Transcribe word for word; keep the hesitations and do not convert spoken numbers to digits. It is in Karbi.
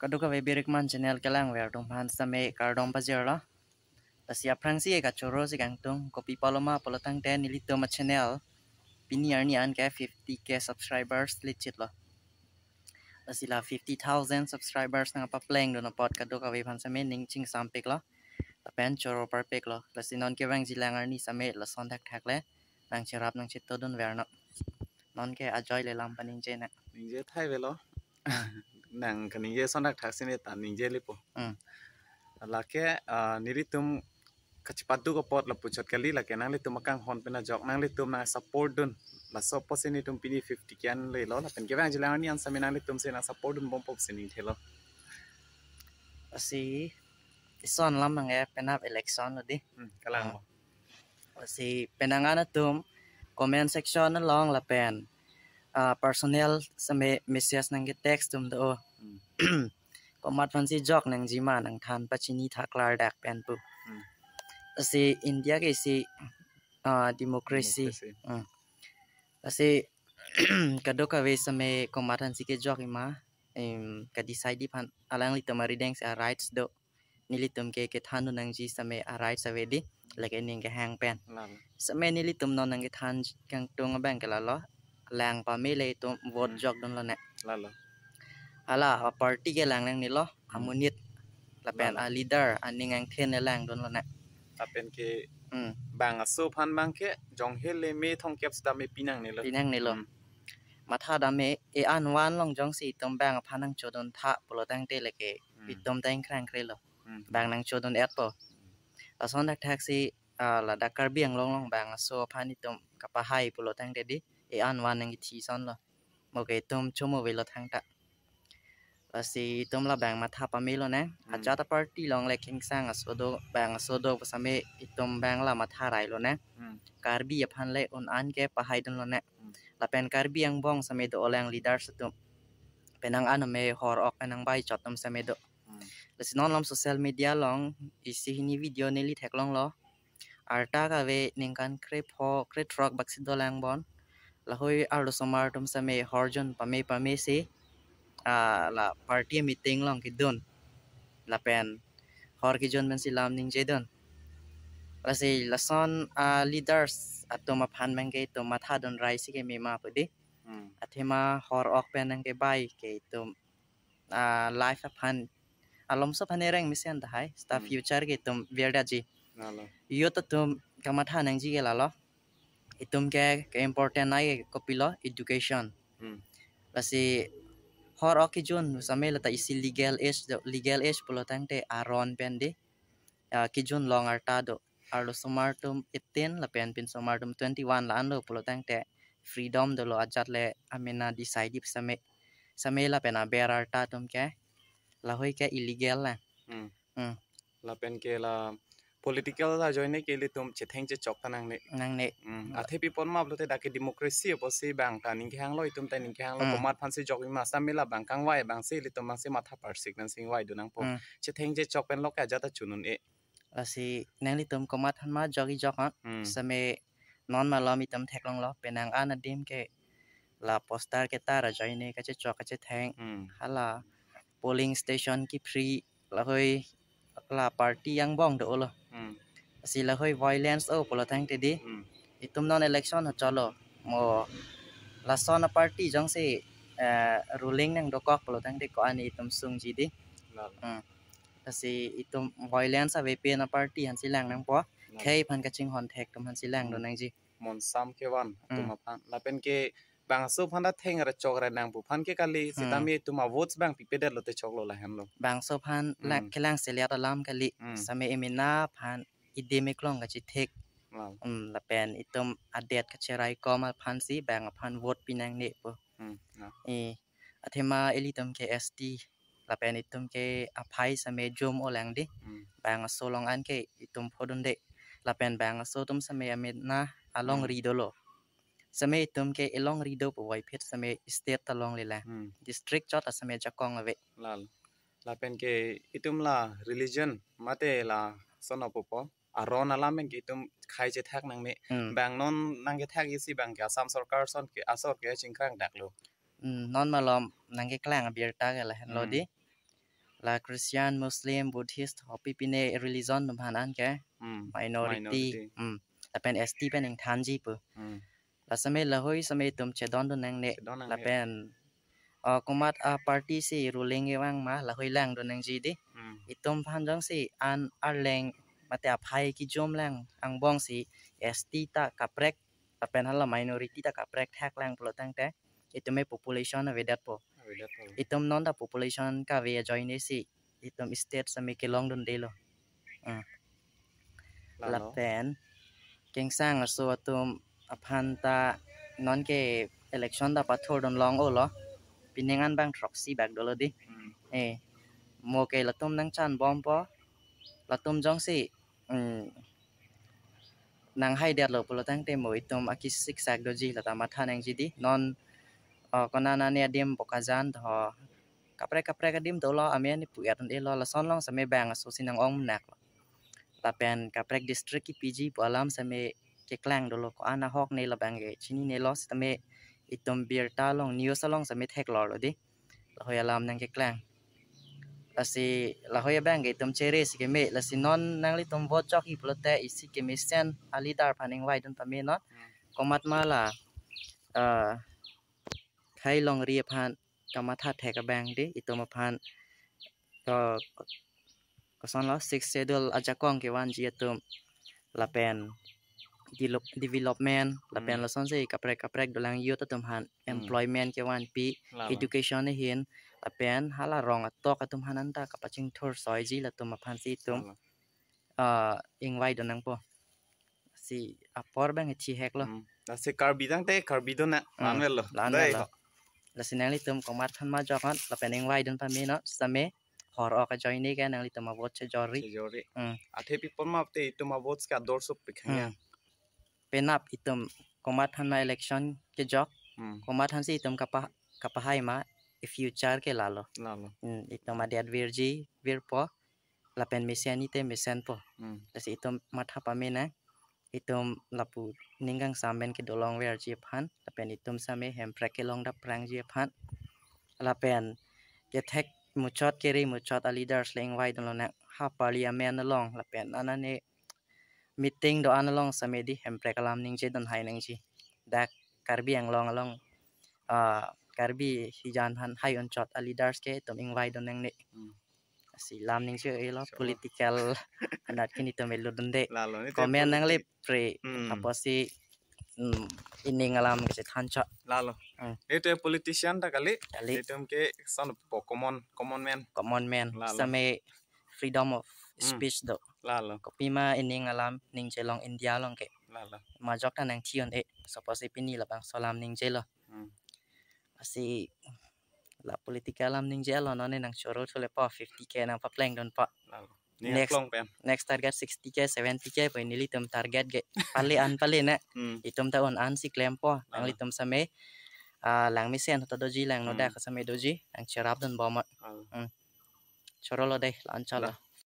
Kadokave birikman channel kelangver atum aphan sitame kardom pajirlo. Lasi aphrangsi kachoro si kangtung, kopi paloma pulo tangte nelitum a-channel pini arni an ke fifty K subscribers lechitlo. Lasi la fifty thousand subscribers nangpaplengdun apot kadokave aphan sitame ning chingsampiklo. Lapen choro parpiklo. Lasi non kevangjilang arni sitame lason thakthak le nangcherap nangchetodunvernon. Non ke ajoile lam paningje na. Ningje thai velo. Nang kaningje son thakthak sini ta ningje lepo. Hmm. Lake, ah, nelitum kachepaduk apot lapuchot kali, lake nanglitum akanghon pen ajok nanglitum nang support dun. Laso apotsi nelitum pini fifty K an lelo, lapen kevangjilang arni an sitame nanglitum si nang support dunbompo pusi ningthelo. Lasi ison lam nang e penap election lo di. Hmm, kalang. Ah. Lasi penang an atum comment section along lapen, ah, personal sitame message nangke-text atum do. Hmm. Komat aphansi jok nangjima nangthan pachini thak klardak pen pu. Hmm. Lasi India ke isi, ah, democracy. Democracy. Hmm. Lasi kadokave sitame komat aphansi kejokji ma, em, ka-decide aphan alanglitum arideng si a-rights do. Nelitum ke kethandun nangji sitame a-rights ave di, lake ning kehang pen. Lalo. Sitame nelitum non nangkethan kangtung abang ke lalo, lang pame le itum vote Hmm. jokdunlo ne. Lalo. Hala, a-party ke lang nangnelo, Hmm. amonit. Lapen Lalo. a-leader, aning angthin le langdunlo ne. Lapen ke Hmm. bang aso aphan abang ke, jonghel le me thomkep sitame pinangnelo. Pinangnelo. Hmm. Matha dam e, e an van along jongsi itum bang aphan nangchodun tha pulo tangte lake Hmm. itum ta ingkrang krelo. Hmm. Bang nangchodun-etpo. Lason thakthaksi, ah, ladak Karbi Anglong along bang aso aphan itum kapahai pulo tangte di, e an van nangkethi asonlo. Mo ke itum chomo avelo thangta. Lasi itum la bang matha pamelo ne. Hmm. Ajat a-party along le kingsang aso do, bang aso do pu sitame itum bang la matha railo ne. Hmm. Karbi aphan le un an ke pahaidunlo ne. Hmm. Lapen Karbi angbong sitame do-o lang leaders atum. Penang an me hor ok penang bai chot atum sitame do. Hmm. Lasi non lam social media along isi hini video neli theklonglo. Arta kave ningkan krepho, krethrok baksi dolang bon. Lahoi arlosomar atum sitame horjun pame pame si, ah, la party meeting along kedun. Lapen hor kejun pensi lam ningjedun. Lasi lason, ah, leaders atum aphan abang ke itum mathadun rai si keme ma pu di. Hmm. Athema hor ok pen nangkebai ke itum, ah, life aphan, alomso aphan ereng mesen tahai, seta Hmm. future ke itum virdetji. Lalo. Youth atum kamatha nangji ke lalo. Itum ke, ke important nai ke kopilo, education. Hmm. Lasi hor ok kejun sitame lata isi legal age do, legal age pulo tangte aron pen di. Ah, kejun long arta do. Arlosomar atum eighteen lapen pinsomar atum twenty-one la-an lo pulo tangte freedom dolo ajat le amena decide sitame. Sitame lapen aber arta atum ke lahoi ke illegal la. Hmm. Hmm. Lapen ke la political ajoine ke ilitum chetheng chechok ta nangne. Nangne. Hmm. Athe pi apot ma pulote dak ke democracy apotsi bang ta ning kehanglo, itum ta ning kehanglo, Hmm. komat aphansi jokji ma sitame la bang kangvai abangsi ilitum abangsi matha parsik nangsi ingvaidun nangpo. Hmm. Chetheng chechok pen lo ke ajat ta chun un-e. Lasi nanglitum komat aphan ma jokji jok ha. Hmm. Sitame non malom itum theklonglo, penang an adim ke la poster ketar ajoine kachechok kachetheng. Hmm. Hala polling station ke-free lahoi la party angbong do-olo. Hmm. Lasi lahoi violence o pulo tangte di. Hmm. Itum non election ho cholo. Mo lason a-party jongsi, eh, ruling nangdokok pulo tangte ko-an itum sungji di. Lalo. Hmm. Lasi itum violence ave pen a-party aphansi lang nangpo. Lalo. Khei aphan kachinghon thek atum aphansi langdun Hmm. nangji. Monsam kevan atum Hmm. aphan. Lapen ke bangso aphan ta theng ra chok ra nang pu aphan ke kali, Hmm. sitame itum a-votes bang pipedetlo te choklo lahenlo. Bangso aphan la Hmm. kelang seliat alam kali, Hmm. sitame emena aphan idim iklong kachethek. Wow. Hmm, lapen itum adet kacheraikom aphansi bang aphan vote pinangne pu. Hmm, na. Eh, athema ilitum ke S T, lapen itum ke aphai sitame jum-o lang di. Hmm. Bang aso along an ke itum phodunde. Lapen bang aso atum sitame amena along Hmm. ri dolo. Sitame itum ke elong ri do puvoiphit sitame state ta longle la. Hmm. District chot a sitame jakong ave. Lalo. Lapen ke itum la religion mate lason opupo aron alam pen ke itum khei chethak nangne. Hmm. Bang non nangkethak isi bang ke Assam sorkar ason ke asor ke chingkrang daklo. Hmm, non malom nangkeklang abirta ke lahenlo Hmm. di. la Christian, Muslim, Buddhist, hopi pine religion atum aphan anke Hmm. minority. Minority. Hmm. Lapen S T pen ingthanji pu. Hmm. La same lahei same itum chedondun nangne. Chedon nangne. Lapen, oh, komat a party si ruling kevang ma lahei langdun nangji di. Hmm. Itum aphan jongsi an arleng mate aphai kejom lang angbong si S T ta kaprek lapen hala minority ta kaprek thak lang pulo tangte itum e population avedet po. Avedet po. Itum non ta population kave ajoine si itum state same kelongdundelo. Hmm. Lalo. Lapen kengsang aso atum aphan ta non ke election ta pathurdun long-olo. Pining an bang throksi bak dolo di. Hmm. Eh, mo ke latum nangchanbompo. Latum jongsi, hmm, nanghaidetlo pulo tangte mo itum akisik sak doji lata matha nangji di. Non, oh, konat nane adim Bokajan to kaprek kaprek adim dolo, amen pu-et un-elo, lason along same bang aso si nang-ong naklo. Lapen kaprek district kipiji pu alam same keklang dolo, ko-an ahok ne labang ke chininelo sitame itum birta along news along same theklorlo di. Lahei alam nangkeklang. Lasi lahei abang ke itum chere si keme, lasi non nanglitum vote chokji pulote isi kemesen a leader aphan ingvaidun pame non. Hmm. Komat ma la, ah, khei longri aphan kamatha thek abang di, itum aphan, eh, kosonlo, Sixth Schedule ajakong kevanji atum lapen delop-, development lapen Hmm. lasonsi kaprek kaprek dolang youth atum aphan Hmm. employment kevanpi, Lalo. education ahin, lapen hala rong atok atum aphan anta kapachingthur soiji latum aphansi itum Lalo. ah, ingvaidun nangpo. Si apor bang ithi heklo. Hmm. Lasi Karbi tangte Karbi dun na, Hmm. la-an avelo. La-an Dei avelo. ho. Lasi nanglitum komat aphan majok non, lapen ingvaidun pame non, same hor-ok ajoine ke nanglitum avote chejorri. Chejorri. Hmm. Athe pi apot ma te itum avote ke ador sup pikhang ya. Hmm. Penap itum komat aphan ma election kejok, Hmm. komat aphansi itum kapa-, kapahai ma, e future ke lalo. Lalo. Hmm, itum adet virji virpo, lapen mesen ite mesenpo. Hmm. Lasi itum matha pame nang, itum lapu ning kangsam pen kedo longverji aphan, lapen itum same Hemprek kelong daprangji aphan. Lapen kethek muchot kere muchot a leaders le ingvaidunlo nang ha parliament along, lapen anane meeting do-an along same di Hemprek alam ningjedun hai nangji. Dak Karbi Anglong along, ah, Karbi hijan aphan hai unchot a leaders ke itum ingvaidun nangne. Hmm. Si lam ningje-elo, Sure. political anat ke nitum eludunde. Lalo, ne te Comment politi- nangle pre, Hmm. apotsi, hmm, ining alam kachethanchot. Lalo. Hmm. Ne te politician ta kali. Kali. Itum ke son po common, common man. Common man. Lalo. Same freedom of Hmm. speech do. Lalo. Kopima ining alam ningje long India along ke. Lalo. Majok ta nangthi un-e. Suppose pini labangso alam ningjelo. Hmm. Lasi la political alam ningjelo, non ne nangchoro thulepo, fifty K nangpaplengdunpo. Lalo. Next, Next, long pen. next target sixty K, seventy K pu nelitum target ke. Pale an pale ne. Hmm. Itum ta un-an si klempo. Lalo. Nanglitum same, ah, langmesen ta doji, langnodak Hmm. same doji, nangcherapdunbom. Lalo. Hmm. Chorolo dei, la-anchot lo. Lalo.